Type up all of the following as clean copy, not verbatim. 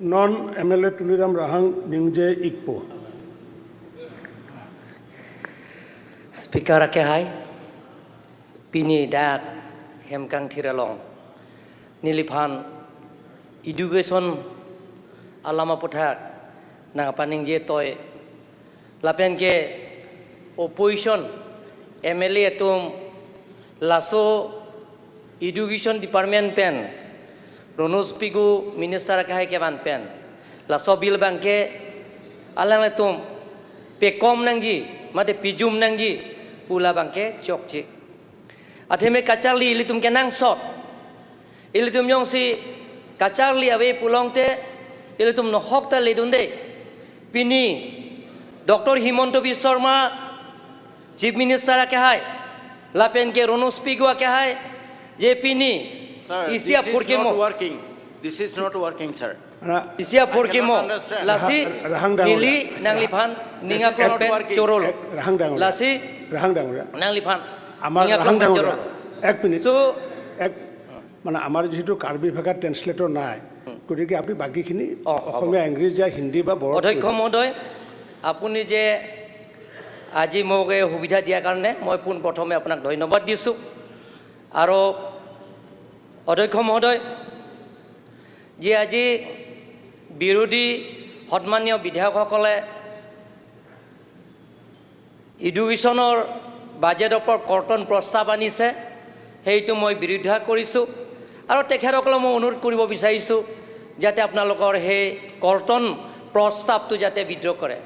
Non MLA Tuliram Rahang Ningje Ikpo. Speaker ake hai pini dak hemkang thiralong niliphan education alama pothak nang paning je toy lapen ke opposition MLA tum laso education department pen Ranoj Pegu minister ake hai ke ban pen laso bill bangke alang tum pe kom nangji mate pijum nangji pula bangke chokchi atheme kacharli ilitum ke nang sot ilitum yong si kacharli ave pulongte ilitum no hokta ledunde pini Dr. Himanta Biswa Sarma chief minister ake hai lapen ke Ranoj Pegu ake hai je pini Sir, isia this is phurkemo not working. This is not working, sir. isia phurkemo I cannot understand. Lasi Rahang Dangoria. nili nangliphan ninga This is not pen working. chorol Rahang Dangoria. lasi Rahang ডাঙৰীয়া, nangliphan আমাৰ ninga Rahang pen ডাঙৰীয়া, chorol এক minute. So এক মানে আমাৰ যিহেতু কাৰ্বি ভাষাৰ translator নাই, গতিকে আপুনি বাকীখিনি অ, হ'ব। অসমীয়া, ইংৰাজী, হিন্দী বা বড়ো। অধ্যক্ষ মহোদয়, আপুনি যে আজি মোক এই সুবিধা দিয়াৰ কাৰণে মই পোনপ্ৰথমে আপোনাক ধন্যবাদ দিছোঁ। আৰু অধ্যক্ষ মহোদয়, যে আজি বিৰোধী সন্মানীয় বিধায়কসকলে এডুকেশ্যনৰ বাজেটৰ ওপৰত কৰ্তন প্ৰস্তাৱ আনিছে, সেইটো মই বিৰোধিতা কৰিছোঁ। আৰু তেখেতসকলক মই অনুৰোধ কৰিব বিচাৰিছোঁ যাতে আপোনালোকৰ সেই কৰ্তন প্ৰস্তাৱটো যাতে বিদ্ৰোহ কৰে।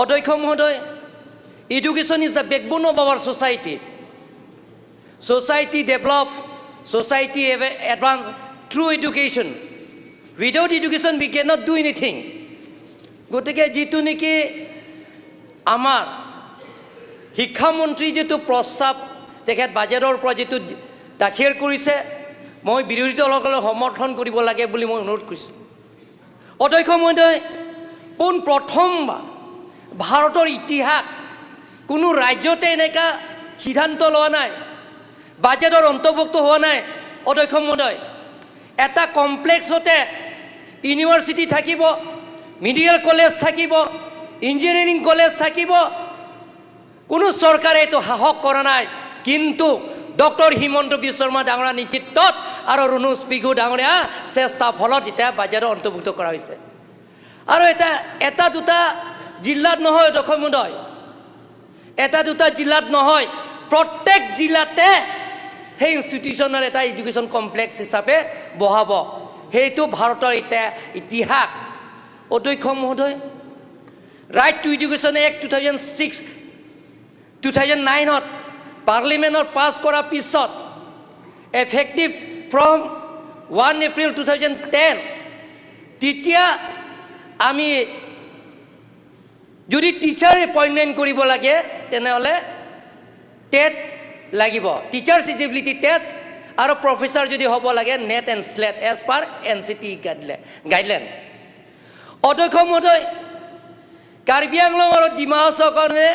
অধ্যক্ষ মহোদয়, education is the backbone of our society. Society develop, society advance through education. Without education we cannot do anything. গতিকে যিটো নেকি আমাৰ শিক্ষামন্ত্ৰী যিটো প্ৰস্তাৱ তেখেত বাজেটৰ পৰা যিটো দাখিল কৰিছে, মই বিৰোধী দলসকলক সমৰ্থন কৰিব লাগে বুলি মই অনুৰোধ কৰিছোঁ। অধ্যক্ষ মহোদয়, পোনপ্ৰথমবাৰ ভাৰতৰ ইতিহাস কোনো ৰাজ্যতে এনেকুৱা সিদ্ধান্ত লোৱা নাই, বাজেটৰ অন্তৰ্ভুক্ত হোৱা নাই। অধ্যক্ষ মহোদয়, এটা কমপ্লেক্সতে ইউনিভাৰ্চিটি থাকিব, মেডিকেল কলেজ থাকিব, ইঞ্জিনিয়াৰিং কলেজ থাকিব। কোনো চৰকাৰে এইটো সাহস কৰা নাই, কিন্তু ডক্টৰ হিমন্ত বিশ্ব শৰ্মা ডাঙৰীয়া নেতৃত্বত আৰু ৰণোজ পেগু ডাঙৰীয়া চেষ্টাৰ ফলত এতিয়া বাজেটত অন্তৰ্ভুক্ত কৰা হৈছে। আৰু এটা দুটা জিলাত নহয়, অধ্যক্ষ মহোদয়, এটা দুটা জিলাত নহয়, প্ৰত্যেক জিলাতে সেই ইনষ্টিটিউশ্যনৰ এটা এডুকেশ্যন কমপ্লেক্স হিচাপে বহাব। সেইটো ভাৰতৰ এতিয়া ইতিহাস। অধ্যক্ষ মহোদয়, Right to Education Act 2006, 2009ত পাৰ্লিমেণ্টত পাছ কৰাৰ পিছত effective from 1 April 2010, তেতিয়া আমি যদি টিচাৰ এপইণ্টমেণ্ট কৰিব লাগে, তেনেহ'লে টেট লাগিব, টিচাৰ্ছ ইলিজিবিলিটি টেষ্ট, আৰু প্ৰফেচাৰ যদি হ'ব লাগে NET and SLET as per NCTE guideline. অধ্যক্ষ মহোদয়, কাৰ্বি আংলং আৰু ডিমা হাছাওৰ কাৰণে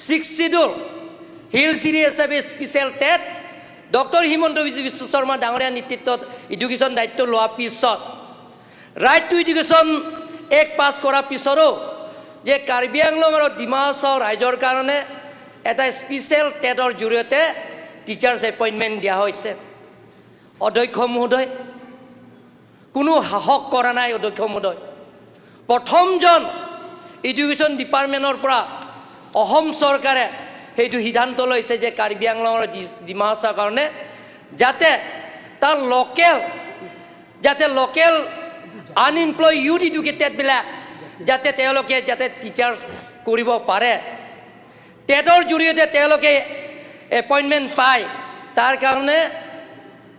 ছিক্স চিডিউল হিল চিৰি হিচাপে special TET doctor Himanta Biswa Sarma ডাঙৰীয়া নেতৃত্বত এডুকেশ্যন দায়িত্ব লোৱাৰ পিছত, ৰাইট টু এডুকেশ্যন এক্ট পাছ কৰাৰ পিছতো যে কাৰ্বি আংলং আৰু ডিমা হাছাও ৰাইজৰ কাৰণে এটা স্পেচিয়েল টেটৰ জৰিয়তে টিচাৰ্ছ এপইণ্টমেণ্ট দিয়া হৈছে। অধ্যক্ষ মহোদয়, কোনো সাহস কৰা নাই। অধ্যক্ষ মহোদয়, প্ৰথমজন এডুকেশ্যন ডিপাৰ্টমেণ্টৰ পৰা অসম চৰকাৰে সেইটো সিদ্ধান্ত লৈছে যে কাৰ্বি আংলঙৰ ডিমা হাছাওৰ কাৰণে যাতে তাৰ লোকেল, যাতে লোকেল আনএমপ্লয় ইউথ এডুকেটেডবিলাক যাতে তেওঁলোকে যাতে টিচাৰ্ছ কৰিব পাৰে, টেটৰ জৰিয়তে তেওঁলোকে এপইণ্টমেণ্ট পায়, তাৰ কাৰণে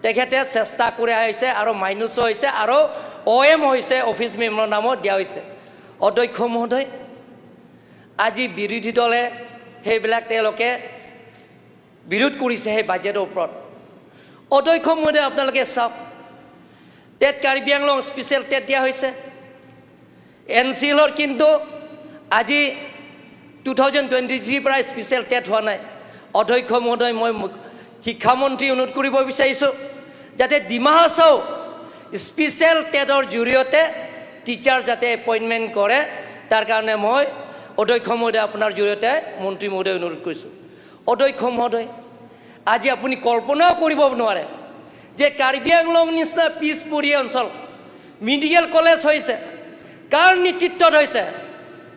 তেখেতে চেষ্টা কৰি আহিছে আৰু মাইনুছো হৈছে আৰু অ' এম হৈছে, অফিচ মেমৰ নামত দিয়া হৈছে। অধ্যক্ষ মহোদয়, আজি বিৰোধী দলে সেইবিলাক তেওঁলোকে বিৰোধ কৰিছে সেই বাজেটৰ ওপৰত। অধ্যক্ষ মহোদয়, আপোনালোকে চাওক, TET Karbi Anglong special TET দিয়া হৈছে এন চি এলৰ, কিন্তু আজি 2023ৰ পৰা স্পেচিয়েল টেট হোৱা নাই। অধ্যক্ষ মহোদয়, মই শিক্ষামন্ত্ৰী অনুৰোধ কৰিব বিচাৰিছোঁ যাতে ডিমা হাছাও স্পেচিয়েল টেটৰ জৰিয়তে টিচাৰ যাতে এপইণ্টমেণ্ট কৰে, তাৰ কাৰণে মই অধ্যক্ষ মহোদয়, আপোনাৰ জৰিয়তে মন্ত্ৰী মহোদয় অনুৰোধ কৰিছোঁ। অধ্যক্ষ মহোদয়, আজি আপুনি কল্পনাও কৰিব নোৱাৰে যে কাৰ্বি আংলং নিচিনা পিছপৰীয়া অঞ্চল মেডিকেল কলেজ হৈছে। কাৰ নেতৃত্বত হৈছে?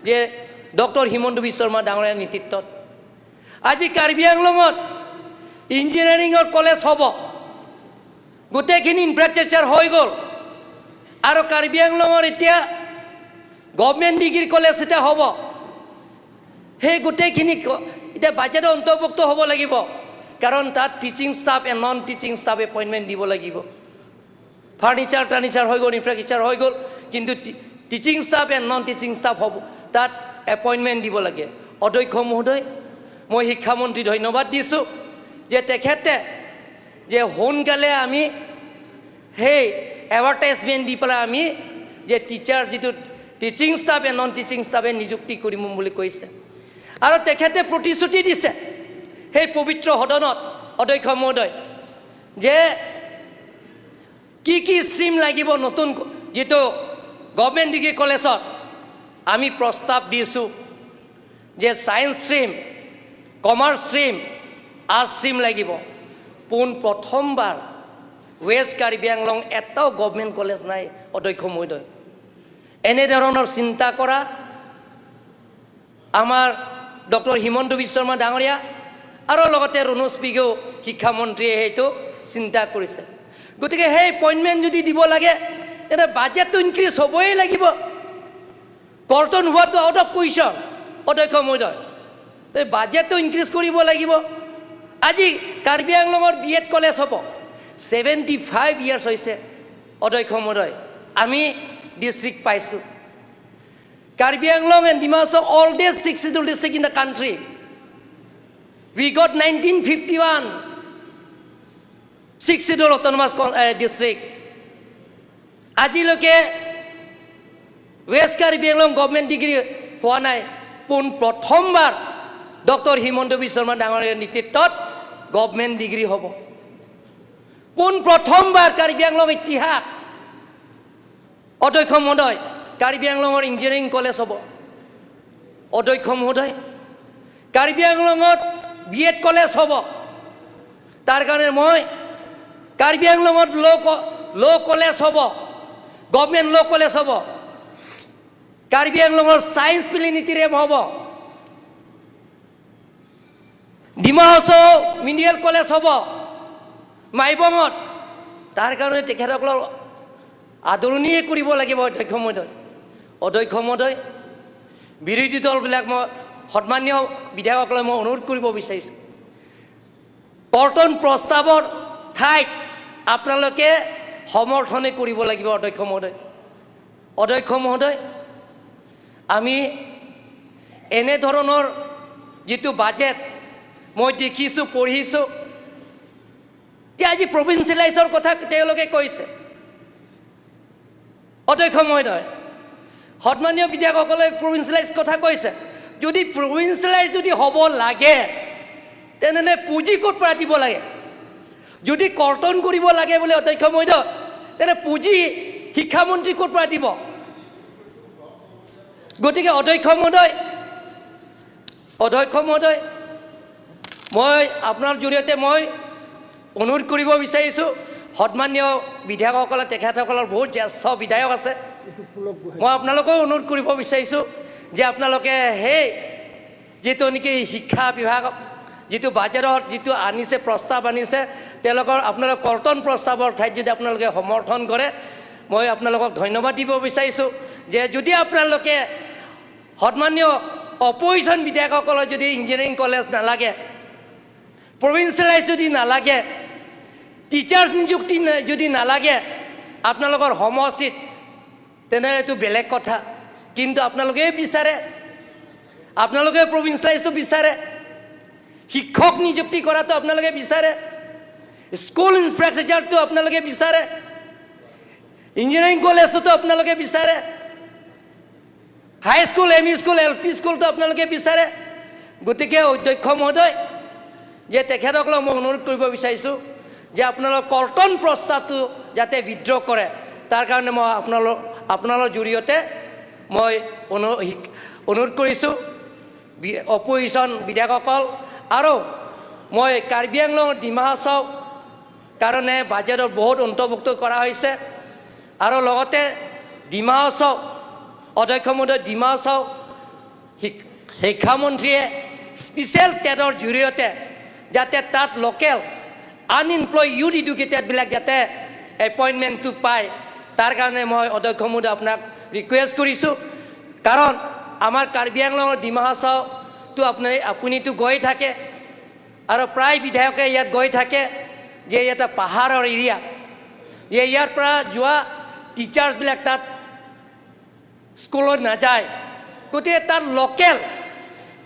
যে ডক্টৰ হিমন্ত বিশ্ব শৰ্মা ডাঙৰীয়াৰ নেতৃত্বত। আজি কাৰ্বি আংলঙত ইঞ্জিনিয়াৰিঙৰ কলেজ হ'ব, গোটেইখিনি ইনফ্ৰাষ্ট্ৰাকচাৰ হৈ গ'ল। আৰু কাৰ্বি আংলঙৰ এতিয়া গভমেণ্ট ডিগ্ৰী কলেজ এতিয়া হ'ব। সেই গোটেইখিনি এতিয়া বাজেটত অন্তৰ্ভুক্ত হ'ব লাগিব, কাৰণ তাত teaching staff and non teaching staff appointment দিব লাগিব। ফাৰ্নিচাৰ টাৰ্নিচাৰ হৈ গ'ল, ইনফ্ৰাষ্ট্ৰাকচাৰ হৈ গ'ল, কিন্তু teaching staff and non teaching staff হ'ব, তাত এপইণ্টমেণ্ট দিব লাগে। অধ্যক্ষ মহোদয়, মই শিক্ষামন্ত্ৰী ধন্যবাদ দিছোঁ যে তেখেতে যে সোনকালে আমি সেই এডভাৰটাইজমেণ্ট দি পেলাই আমি যে টিচাৰ যিটো teaching staff and non teaching ষ্টাফে নিযুক্তি কৰিম বুলি কৈছে। আৰু তেখেতে প্ৰতিশ্ৰুতি দিছে সেই পবিত্ৰ সদনত, অধ্যক্ষ মহোদয়, যে কি কি ষ্ট্ৰীম লাগিব নতুন যিটো গভমেণ্ট ডিগ্ৰী কলেজত। আমি প্ৰস্তাৱ দিছোঁ যে science stream, commerce stream, arts stream লাগিব। পোন প্ৰথমবাৰ ৱেষ্ট কাৰ্বি আংলং এটাও গভমেণ্ট কলেজ নাই। অধ্যক্ষ মহোদয়, এনেধৰণৰ চিন্তা কৰা আমাৰ ডক্টৰ হিমন্ত বিশ্ব শৰ্মা ডাঙৰীয়া আৰু লগতে ৰণোজ পেগুৱেও শিক্ষামন্ত্ৰীয়ে সেইটো চিন্তা কৰিছে। গতিকে সেই এপইণ্টমেণ্ট যদি দিব লাগে, তেনে বাজেটটো ইনক্ৰিজ হ'বই লাগিব। কৰ্তন হোৱাটো আউট অফ কুৱেশ্যন। অধ্যক্ষ মহোদয়, এই বাজেটটো ইনক্ৰিজ কৰিব লাগিব। আজি কাৰ্বি আংলঙৰ বি এড কলেজ হ'ব, 75 ইয়াৰ্ছ হৈছে, অধ্যক্ষ মহোদয়, আমি ডিষ্ট্ৰিক্ট পাইছোঁ। Karbi Anglong and Dima Hasao, oldest sixth schedule district in the country. We got 1951 sixth schedule autonomous district. আজিলৈকে west Karbi Anglong government degree হোৱা নাই। পোন প্ৰথমবাৰ ডক্টৰ হিমন্ত বিশ্ব শৰ্মা ডাঙৰীয়াৰ নেতৃত্বত গভমেণ্ট ডিগ্ৰী হ'ব। পোন প্ৰথমবাৰ কাৰ্বি আংলং ইতিহাস, অধ্যক্ষ মহোদয়, কাৰ্বি আংলঙৰ ইঞ্জিনিয়াৰিং কলেজ হ'ব। অধ্যক্ষ মহোদয়, কাৰ্বি আংলঙত বি এড কলেজ হ'ব। তাৰ কাৰণে মই কাৰ্বি আংলঙত ল' কলেজ হ'ব, গভমেণ্ট ল' কলেজ হ'ব। কাৰ্বি আংলঙৰ ছায়েন্স প্লেনেটেৰিয়াম হ'ব। ডিমা হাছাও মেডিকেল কলেজ হ'ব মাইবঙত। তাৰ কাৰণে তেখেতসকলৰ আদৰণিয়ে কৰিব লাগিব। অধ্যক্ষ মহোদয়, অধ্যক্ষ মহোদয়, বিৰোধী দলবিলাক মই সন্মানীয় বিধায়কসকলক মই অনুৰোধ কৰিব বিচাৰিছোঁ, কৰ্তন প্ৰস্তাৱৰ ঠাইত আপোনালোকে সমৰ্থনে কৰিব লাগিব। অধ্যক্ষ মহোদয়, অধ্যক্ষ মহোদয়, আমি এনেধৰণৰ যিটো বাজেট মই দেখিছোঁ, পঢ়িছোঁ যে আজি প্ৰভিঞ্চিয়েলাইজৰ কথা তেওঁলোকে কৈছে। অধ্যক্ষ মহোদয়, সন্মানীয় বিধায়কসকলে প্ৰভিঞ্চিয়েলাইজ কথা কৈছে। যদি প্ৰভিঞ্চিয়েলাইজ যদি হ'ব লাগে, তেনেহ'লে পুঁজি ক'ত পৰা দিব লাগে? যদি কৰ্তন কৰিব লাগে বোলে, অধ্যক্ষ মহোদয়, তেনে পুঁজি শিক্ষামন্ত্ৰী ক'ত পৰা দিব? গতিকে অধ্যক্ষ মহোদয়, অধ্যক্ষ মহোদয়, মই আপোনাৰ জৰিয়তে মই অনুৰোধ কৰিব বিচাৰিছোঁ, সন্মানীয় বিধায়কসকলে, তেখেতসকলৰ বহুত জ্যেষ্ঠ বিধায়ক আছে, মই আপোনালোকেও অনুৰোধ কৰিব বিচাৰিছোঁ যে আপোনালোকে সেই যিটো নেকি শিক্ষা বিভাগক যিটো বাজেটত যিটো আনিছে, প্ৰস্তাৱ আনিছে তেওঁলোকৰ, আপোনালোক কৰ্তন প্ৰস্তাৱৰ ঠাইত যদি আপোনালোকে সমৰ্থন কৰে, মই আপোনালোকক ধন্যবাদ দিব বিচাৰিছোঁ যে যদি আপোনালোকে সন্মানীয় অপজিশ্যন বিধায়কসকলৰ যদি ইঞ্জিনিয়াৰিং কলেজ নালাগে, প্ৰভিঞ্চিয়েলাইজ যদি নালাগে, টিচাৰ্ছ নিযুক্তি যদি নালাগে আপোনালোকৰ সমষ্টিত, তেনেহ'লে এইটো বেলেগ কথা। কিন্তু আপোনালোকে বিচাৰে, আপোনালোকে প্ৰভিঞ্চিয়েলাইজটো বিচাৰে, শিক্ষক নিযুক্তি কৰাটো আপোনালোকে বিচাৰে, স্কুল ইনফ্ৰাষ্ট্ৰাকচাৰটো আপোনালোকে বিচাৰে, ইঞ্জিনিয়াৰিং কলেজতো আপোনালোকে বিচাৰে, high school, M E school, L P স্কুলটো আপোনালোকে বিচাৰে। গতিকে অধ্যক্ষ মহোদয়, যে তেখেতসকলক মই অনুৰোধ কৰিব বিচাৰিছোঁ যে আপোনালোক কৰ্তন প্ৰস্তাৱটো যাতে উইড্ৰ কৰে। তাৰ কাৰণে মই আপোনালোকৰ জৰিয়তে মই অনুৰোধ কৰিছোঁ অপজিশ্যন বিধায়কসকল। আৰু মই কাৰ্বি আংলং, ডিমা হাছাও কাৰণে বাজেটত বহুত অন্তৰ্ভুক্ত কৰা হৈছে। আৰু লগতে ডিমা হাছাও অধ্যক্ষ মহোদয়, ডিমা হাছাও শিক্ষামন্ত্ৰীয়ে স্পেচিয়েল টেটৰ জৰিয়তে যাতে তাত লোকেল আনএমপ্লয় ইউথ এডুকেটেডবিলাক যাতে এপইণ্টমেণ্টটো পায়, তাৰ কাৰণে মই অধ্যক্ষ মহোদয় আপোনাক ৰিকুৱেষ্ট কৰিছোঁ। কাৰণ আমাৰ কাৰ্বি আংলঙৰ ডিমা হাছাওটো আপুনিতো গৈ থাকে আৰু প্ৰায় বিধায়কে ইয়াত গৈ থাকে যে এটা পাহাৰৰ এৰিয়া, যে ইয়াৰ পৰা যোৱা টিচাৰ্ছবিলাক তাত স্কুলত নাযায়। গতিকে তাত লোকেল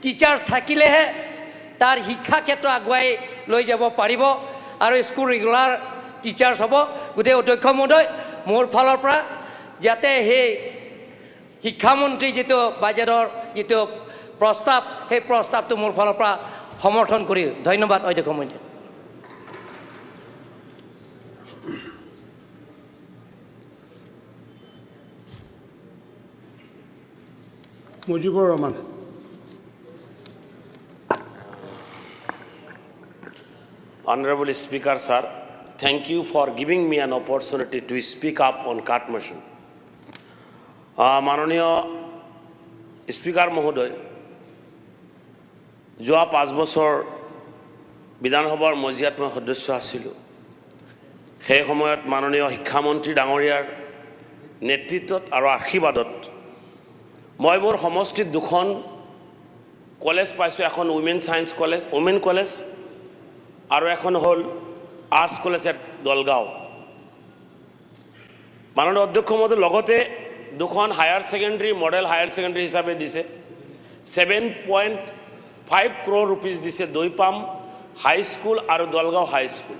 টিচাৰ্ছ থাকিলেহে তাৰ শিক্ষা ক্ষেত্ৰ আগুৱাই লৈ যাব পাৰিব আৰু স্কুল ৰেগুলাৰ টিচাৰ্ছ হ'ব। গতিকে অধ্যক্ষ মহোদয়, মোৰ ফালৰ পৰা যাতে সেই শিক্ষামন্ত্ৰী যিটো বাজেটৰ যিটো প্ৰস্তাৱ, সেই প্ৰস্তাৱটো মোৰ ফালৰ পৰা সমৰ্থন কৰি ধন্যবাদ অধ্যক্ষ মহোদয়। Mujibur Rahman. Honorable Speaker, sir, thank you for giving me an opportunity to speak up on cut motion. মাননীয় স্পীকাৰ মহোদয়, যোৱা 5 বছৰ বিধানসভাৰ মজিয়াত মই সদস্য আছিলোঁ। সেই সময়ত মাননীয় শিক্ষামন্ত্ৰী ডাঙৰীয়াৰ নেতৃত্বত আৰু আশীৰ্বাদত মই মোৰ সমষ্টিত দুখন কলেজ পাইছোঁ। এখন women science college, women college আৰু এখন হ'ল আৰ্টছ কলেজ এট দলগাঁও। মাননীয় অধ্যক্ষ মহোদয়, লগতে দুখন higher secondary, model higher secondary হিচাপে দিছে। 7.5 ক্ৰ'ৰ ৰুপিজ দিছে দৈপাম হাইস্কুল আৰু দলগাঁও হাইস্কুল।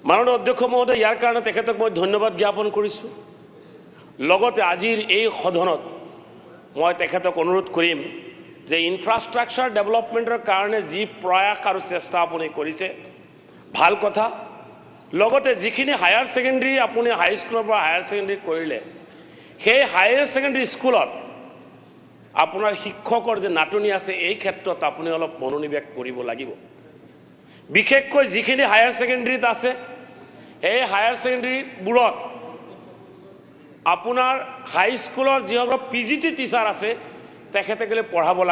মাননীয় অধ্যক্ষ মহোদয়, ইয়াৰ কাৰণে তেখেতক মই ধন্যবাদ জ্ঞাপন কৰিছোঁ। লগতে আজিৰ এই সদনত মই তেখেতক অনুৰোধ কৰিম যে ইনফ্ৰাষ্ট্ৰাকচাৰ ডেভেলপমেণ্টৰ কাৰণে যি প্ৰয়াস আৰু চেষ্টা আপুনি কৰিছে, ভাল কথা। লগতে যিখিনি হায়াৰ ছেকেণ্ডেৰী আপুনি হাইস্কুলৰ পৰা হায়াৰ ছেকেণ্ডেৰী কৰিলে, সেই হায়াৰ ছেকেণ্ডেৰী স্কুলত আপোনাৰ শিক্ষকৰ যে নাটনি আছে, এই ক্ষেত্ৰত আপুনি অলপ মনোনিৱেশ কৰিব লাগিব। বিশেষকৈ যিখিনি হায়াৰ ছেকেণ্ডেৰীত আছে, সেই হায়াৰ ছেকেণ্ডেৰীবোৰত আপোনাৰ হাইস্কুলৰ যিসকল পি জি টি টিচাৰ আছে, তেখেতে গ'লে পঢ়াব লাগে।